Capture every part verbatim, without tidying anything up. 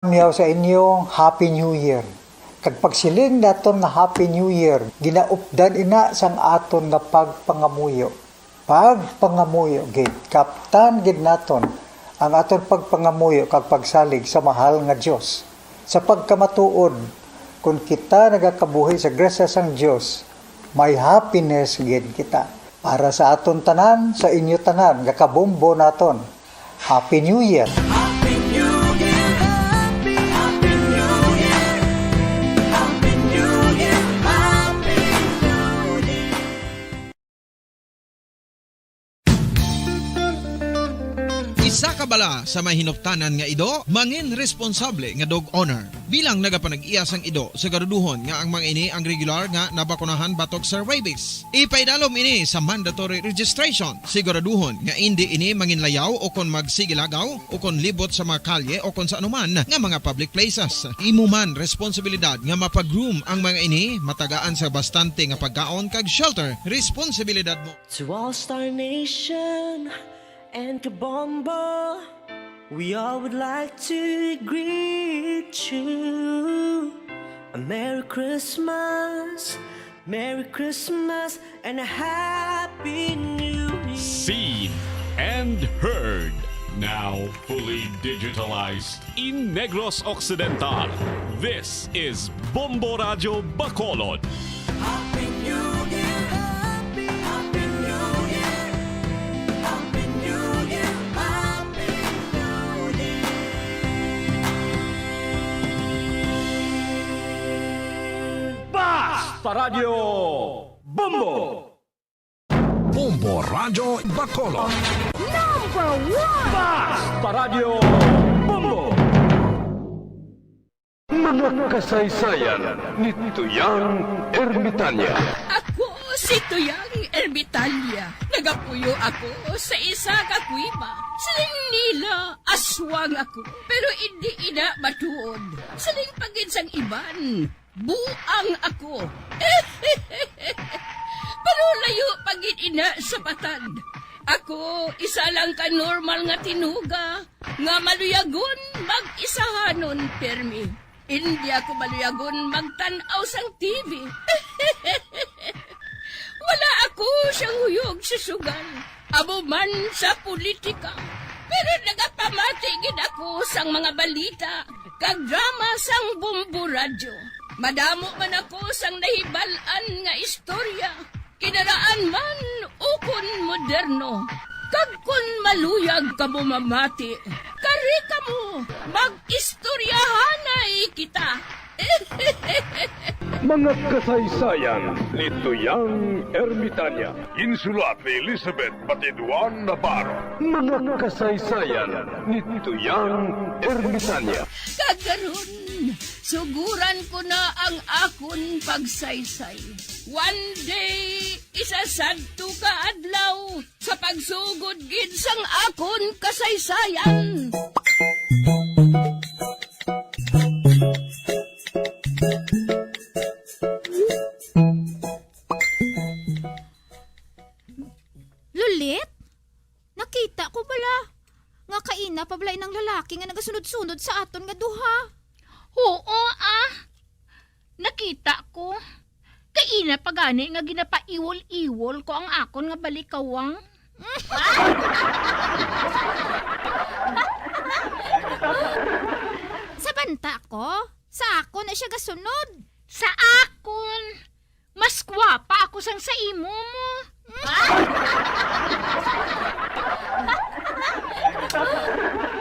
Miyaw sa inyo, Happy New Year. Kag pagsiling naton nga Happy New Year, ginaupdan ina sang aton nga pagpangamuyo. Pagpangamuyo gid, kaupdan gid naton ang aton pagpangamuyo kag pagsalig sa mahal nga Dios. Sa pagkamatuod, kon kita nagakabuhi sa grasya sang Dios, may happiness gid kita. Para sa aton tanan, sa inyo tanan, nga kabombo naton, Happy New Year! Happy New Year! Happy, Happy New Year! Happy New Year! Happy New Year! Isa ka bala sa mahinuptanan nga ido, mangin responsable nga dog owner. Bilang nagapanag-iya sang ido, siguraduhon nga ang mga ini ang regular nga nabakunahan batok sa rabies. Ipaidalom ini sa mandatory registration. Siguraduhon nga indi ini manginlayaw o kon magsigilagaw o kon libot sa mga kalye o kon sa anuman nga mga public places. Imo man responsibilidad nga mapag-groom ang mga ini, matagaan sa bastante nga pagkaon kag shelter. Responsibilidad mo. To all Star Nation and Kabombo, we all would like to greet you a Merry Christmas, Merry Christmas, and a Happy New Year. Seen and heard, now fully digitalized in Negros Occidental. This is Bombo Radyo Bacolod. Happy New Year! Happy, Happy New Year! Happy New Year! Happy New Year! Basta Radyo Bombo! Bombo Radyo Bacolod. Number one! Basta Radyo Bombo! Mga kasaysayan ni Tuyang Ermitanya. Ako si Tuyang Ermitanya. Nagapuyo ako sa isa ka kuweba. Siling nila, aswang ako. Pero indi ina matuod. Siling pa gid sang iban, buang ako. Pero layo pa gid ina sa patad. Ako, isa lang ka normal nga tinuga nga maluyagon mag-isahanon pirmi. Indi ako maluyagon magtan-aw sang T V. Wala ako siyang huyog sa sugal. Amo man sa politika. Pero nagapamati gid ako sang mga balita kag drama sang Bombo Radyo. Madamo man ako sang nahibal-an nga istorya, kinaraan man ukon moderno. Kag kon maluyag kamo mamati, kari kamo, mag-istoryahanay kita. Mga kasaysayan ni Tuyang Ermitanya. Ginsulat ni Elizabeth Batiduan Navarro. Mga kasaysayan ni Tuyang Ermitanya. Kag karon, suguran ko na ang akon pagsaysay. One day, isa sadto ka adlaw, sa pagsugod gid sang akon kasaysayan. Lulit? Nakita ko bala nga kaina pa bala inang lalaki nga nagasunod-sunod sa aton nga duha. Oo, ah. Nakita ko. Kaina pa gani nga ginapaiwol-iwol ko ang akon nga balikawang. Sa banta ko, sa akon na siya gasunod. Sa akon, mas gwapa ako sang sa imo mo.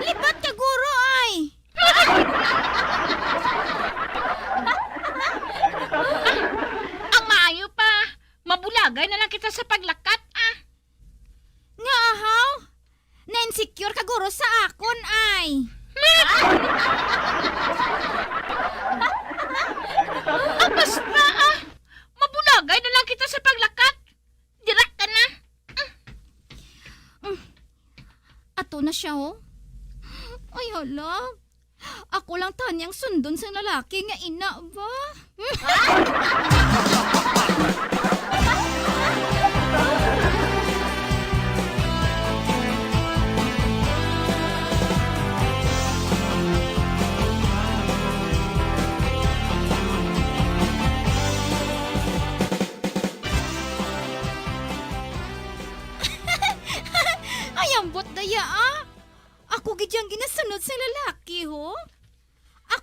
Libat ka, guro, ay. Ang maayo pa, mabulagay na lang kita sa paglakat, ah. Nga ahaw? Na-insecure ka, guro, sa akon, ay. Ah, basta, ah. Mabulagay na lang kita sa paglakat. Dira ka na. Mm. Ato na siya, oh. Ay, hala. Ako lang tani ang sundon sang lalaki nga ina ba?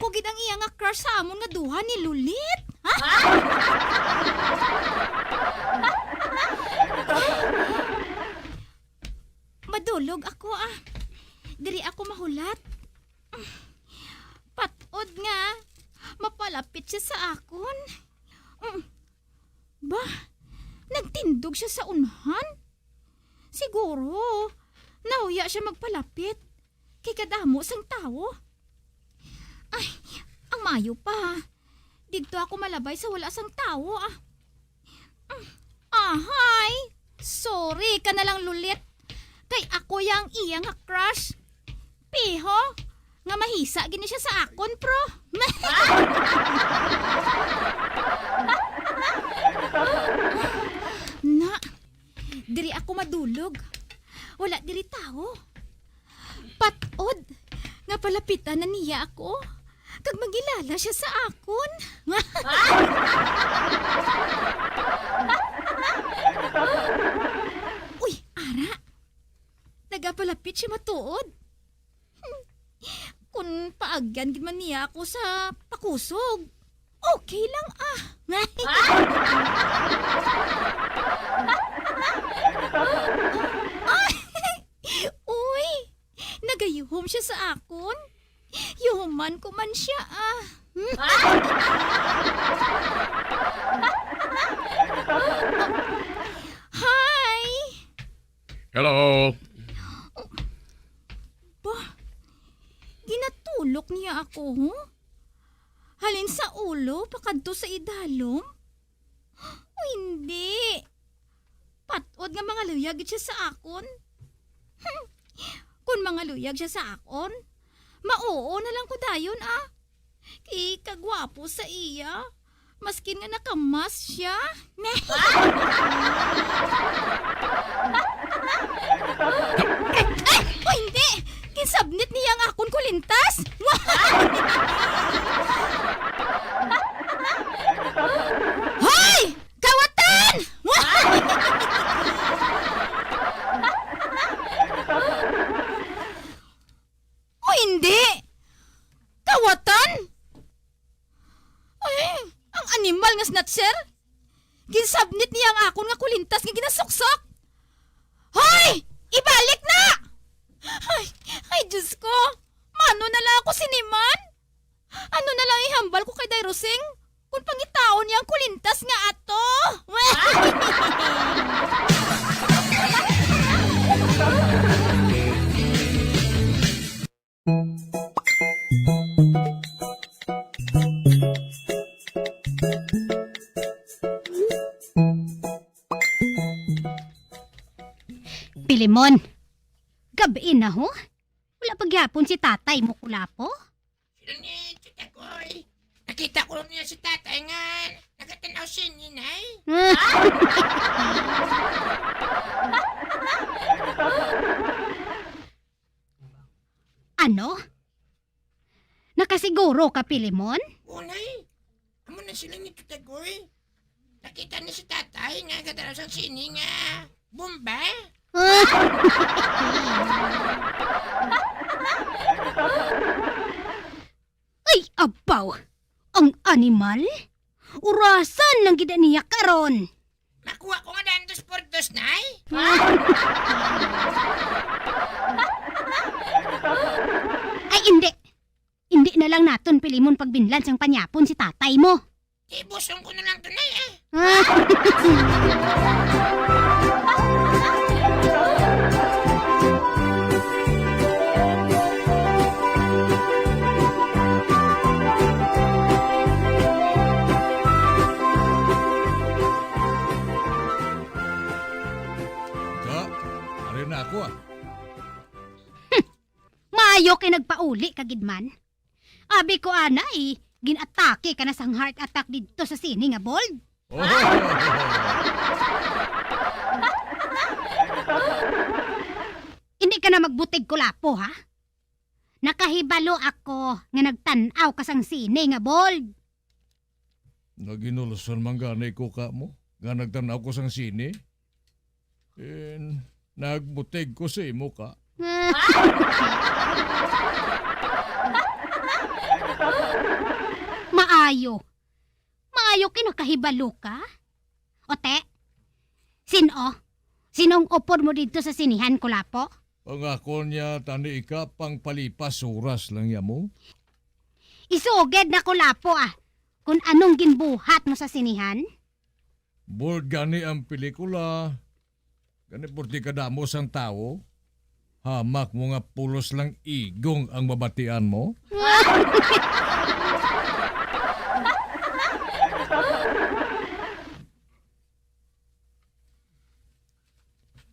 Ako gid ang iya nga crush sa amon nga duha ni Lulit. Ha? Madulog ako, ah. Diri ako mahulat. Patod nga mapalapit siya sa akon. Mm. Ba, nagtindog siya sa unhan? Siguro, nahuya siya magpalapit kay kadamo sang tawo. Ay, ang mayo pa. Didto ako malabay sa wala sang tawo, ah. Mm. Ahay, sorry ka na lang, Lulit. Kay ako yang iya nga crush. Piho, nga mahisa gini siya sa akon, pro. Na, diri ako madulog. Wala diri tawo. Patod nga palapitan na niya ako, kag magilala siya sa akon. Uy, ara. Nagapalapit siya matuod. Hmm. Kung paagyan gid man niya ako sa pakusog, okay lang, ah. Ay! Uy! Nagayuhom siya sa akon. Yuhuman ko man siya, ah. Hi! Hello. Ba, ginatulok niya ako, ho? Halin sa ulo pakadto sa idalom? O hindi. Patod nga mangaluyag gid siya sa akon. Kon mangaluyag siya sa akon, mauo na lang ko dayon, ah. Kay kagwapo sa iya, maskin nga nakamas siya. Ay! O hindi! Ginsabnit niya ang akon kulintas! Hoy! Kawatan! O hindi! Kawatan! Ay, ang animal nga snatcher! Ginsabnit niya ang akon nga kulintas nga ginasuksok! Hoy! Ibalik na! Ay, ay, Diyos ko! Mano na lang ako sini man? Ano na lang ihambal ko kay Day Rosing? Kung pangitaon niya ang kulintas nga ato? Pilimon, gab-i na, ho? Wala pa gyapon si tatay mo kulapo? Sino ni Tita Koy? Nakita ko niya si tatay nga nagatan-aw sini, Nay. Ano? Nakasiguro ka, Pilimon? O, Nay. Amo na sila ni Tita Koy. Nakita ni si tatay nga nagatan-aw sang sini nga bomba. Ay, abaw! Ang animal? Urasan lang gid niya karon. Makuha ko nga daan dos por dos, Nay. Ay, indi. Indi na lang naton, Pilimon, pagbinlan sang panyapon si tatay mo. Ibuson ko na lang to, Nay, eh. Ka, ari na ako, ah. Maayo kay nagpauli ka gid man. Abi ko anay, gin-atake ka na sang heart attack didto sa sini nga bold. Oh. Hindi ka na magbutig kulapo, ha? Nakahibalo ako nga nagtan-aw ka sang sini nga bold. Naginulson man gani ko kamo nga nagtan-aw ko sang sini. And nagbutig ko sa imo ka. Ayo. Maayo kay nakahibalo ka. O, te, sin-o? Sin-o ang upod mo didto sa sinihan, Kulapo? Pangako niya, tani ika pangpalipas oras lang ya mo. Isugid na, Kulapo, ah, kung anong ginbuhat mo sa sinihan? Bored gani ang pelikula. Gani, porti kadamo sang tawo, hamak mo nga pulos lang igong ang mabatian mo?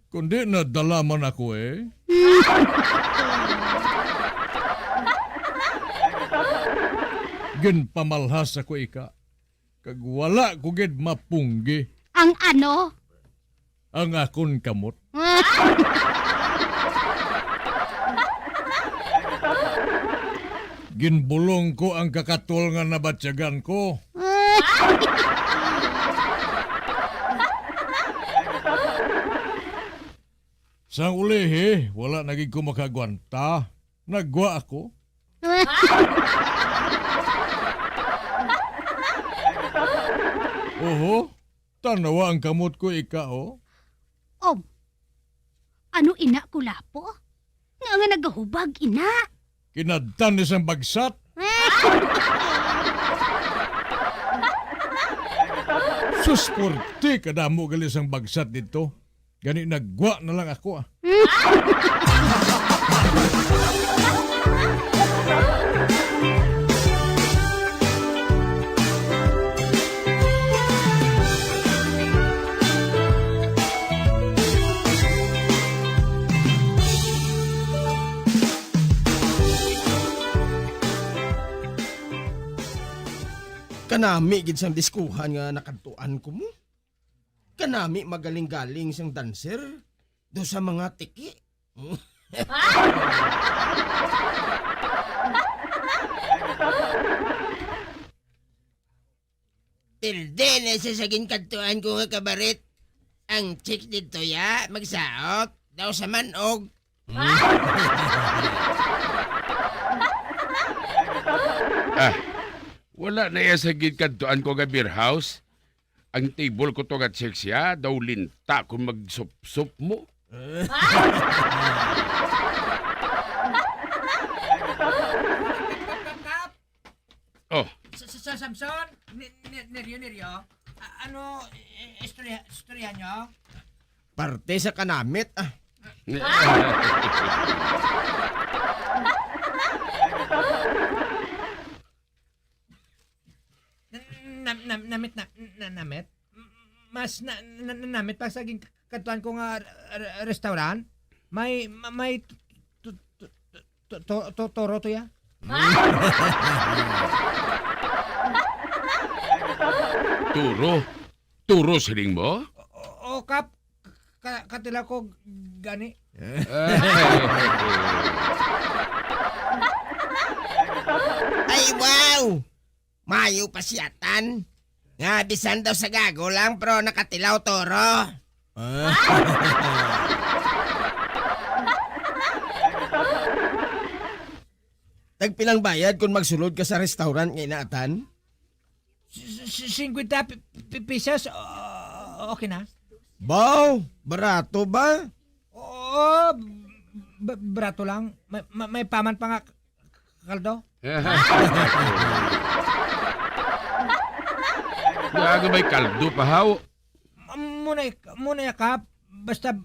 Kundi nadala man ako, eh. Ginpamalhas ako, ika. Kag wala ko gid mapunggi. Ang ano? Ang akon kamot. Ginbulong ko ang kakatol nga nabatyagan ko. Sang ulihi, wala na gid ko makagwanta. Nagwa ako. Oho, tanawa ang kamot ko, ika, oh. Oh, ano ina, Kulapo? Nga nga nagahubag, ina? Kinadtan ni sang bagsat. Sus, porti kadamo gali sang bagsat dito. Gani nagwa na lang ako, ah. Kanami gid sang diskuhan nga nakadtuan ko mo. Kanami magaling-galing sang dancer do sa mga tiki. Pildi na siya sa ginkadtuan ko nga kabaret. Ang chicks didto ya, magsaot daw sa manog. Ah, wala na iya sa ginkadtuan ko nga beer house. Ang table ko to nga chicks ya, daw linta kung magsupsup mo. Oh. Sa, sa, sa Samson, ni, ni, Neryo, Neryo, a-, ano, i-, istorya, istorya nyo? Parte sa kanamit, ah. Na, na, na, namit na, na, namit? M-, mas na, na, na, namit pa sa ginkadtuan ko nga r-, r-, restaurant. May, ma-, may tu-, tu-, tu-, tu-, tu-, tu-, toro to ya. Turo? Turo siling mo? O, o, o, Kap, ka-, katilaw ko gani. Ay, wow! Maayo pa siya, Tan. Nga, bisan daw sa gago lang, pero nakatilaw toro. Ah. Tagpilang bayad kung magsulod ka sa restaurant nga ina, Tan? S-, s-, singkwenta pi-, pi-, pesos, o-, okay na. Baw, barato ba? Oo, b-, barato lang. May, may, may paman pa nga k-, kaldo. Gaga may kaldo pa, haw? M-, muna ik-, muna ya, Kap. Basta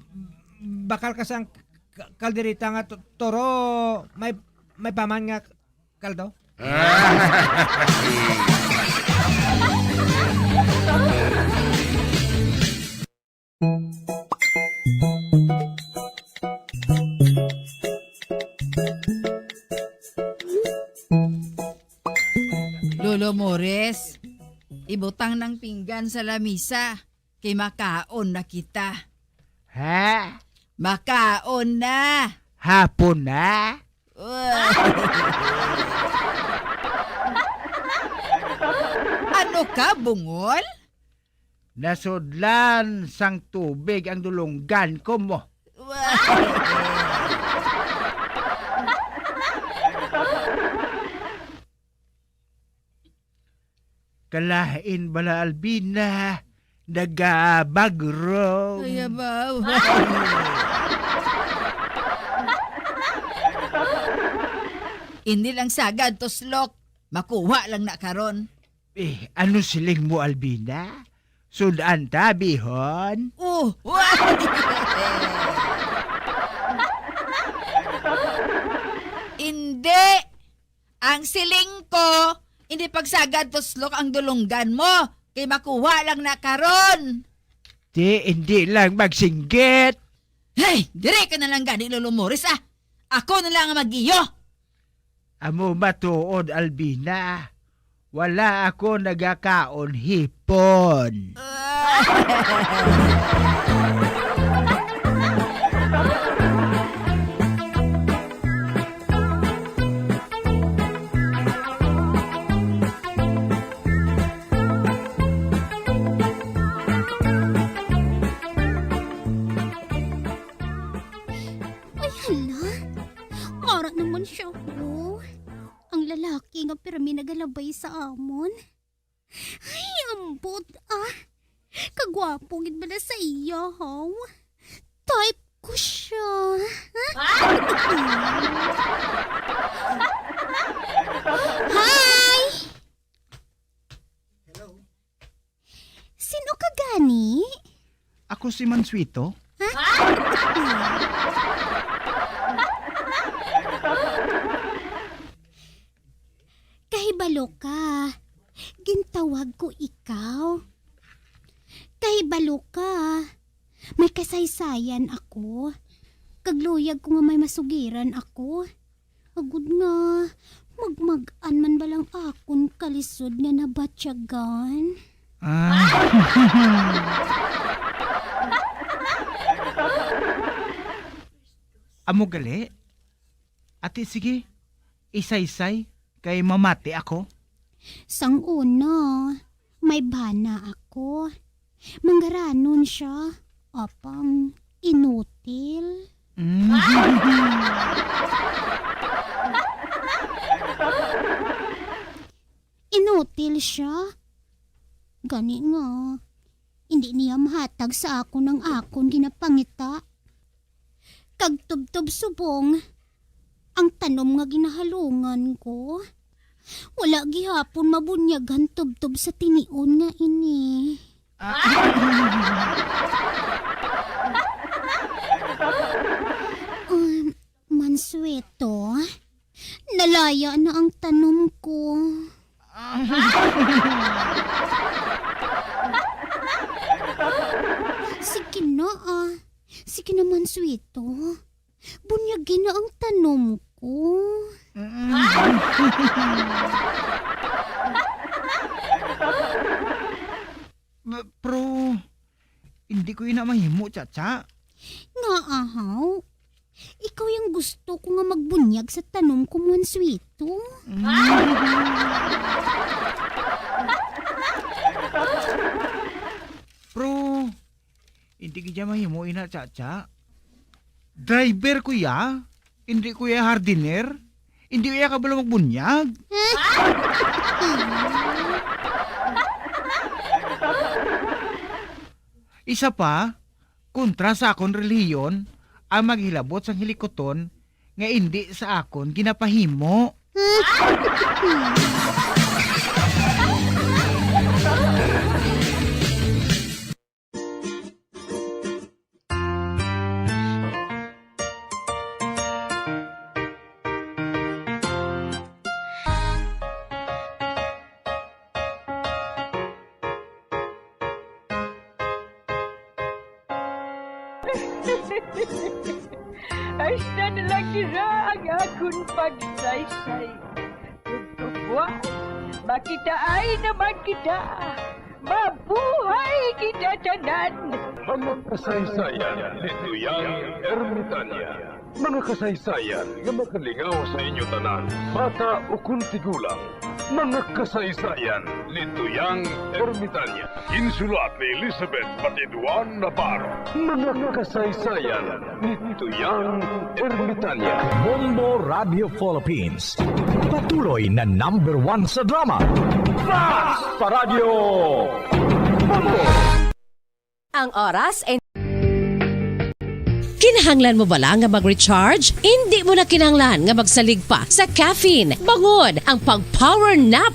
bakal ka sang k-, kaldereta nga to-, toro, may, may paman nga k-, kaldo. Lolo Mores, ibutang nang pinggan sa lamisa, kay makaon na kita. Ha? Makaon na. Hapon na? Ano ka, bungol? Nasudlan sang tubig ang dulonggan ko mo. Wa- Kalain bala, Alvina, nagabagro. Ay, abaw. Hindi lang sagad, tuslok. Makuha lang na karon. Eh, ano siling mo, Alvina? Sud-an ta, bihon? Oh! Hindi! Ang siling ko, hindi pagsagad tuslok ang dulunggan mo, kay makuha lang na karon. Di, hindi lang magsinggit. Hey, dire ka na lang gani, Lolo Morris, ah. Ako na lang ang mag-iyo. Amo matuod, Alvina. Wala ako nagakaon hipon. Ay, hala. Ara naman siya, oh. Ang lalaki nga pirmi nagalabay sa amon. Ay, ambot, ah. Kagwapo gid bala sa iya, haw. Type ko siya. Hi! Hello? Sino ka gani? Ako si Mansueto. Kahibalo ka, gintawag ko ikaw. Kahibalo ka, may kasaysayan ako. Kag luyag ko nga may masugiran ako. Agod nga, magmag-an man ba lang akon kalisod nga nabatyagan? Ah. Amo gali? Ati, sige, isaysay, kay mamati ako. Sang una, may bana ako. Mangaranon siya, apang inutil. Mm. Inutil siya. Gani nga, hindi niya mahatag sa akon ang akon ginapangita. Kag tubtob subong ang tanom nga ginahalungan ko. Wala gihapon mabunyagan tubtob sa tinion nga ini. Ah. Um, Mansueto, nalaya na ang tanom ko. Sige na, ah. Sige na, Mansueto. Bunyagi na ang tanom ko. Mm. Pero, hindi ko ina mahimo, Chacha. Nga, ahaw. Ikaw yung gusto ko nga magbunyag sa tanom ko, Mansueto. Mm. Pero, hindi gid mahimo ina, Chacha. Driver ko ya, hindi ko ya hardiner, hindi ko ya kabalo magbunyag. Isa pa, kontra sa akon relihiyon ang maghilabot sang hilikuton nga indi sa akon ginapahimo. Hasta na lang dira ang akon pagsaysay. Tugtubuan, makitaay naman kita. Mabuhay kita tanan! Mga kasaysayan ni Duyang Ermitania. Mga kasaysayan nga makalingaw sa inyo tanan, bata ukon tigulang. Mga kasaysayan ni Tuyang Ermitanya. Ginsulat ni Elizabeth Batiduan Navarro. Mga kasaysayan ni Tuyang Ermitanya. Bombo Radio Philippines. Patuloy na number one sa drama. Fast pa Radyo Bombo! Ang oras ay Kinahanglan mo bala nga mag-recharge? Indi mo na kinahanglan nga magsalig pa sa caffeine. Bangod ang pag-power nap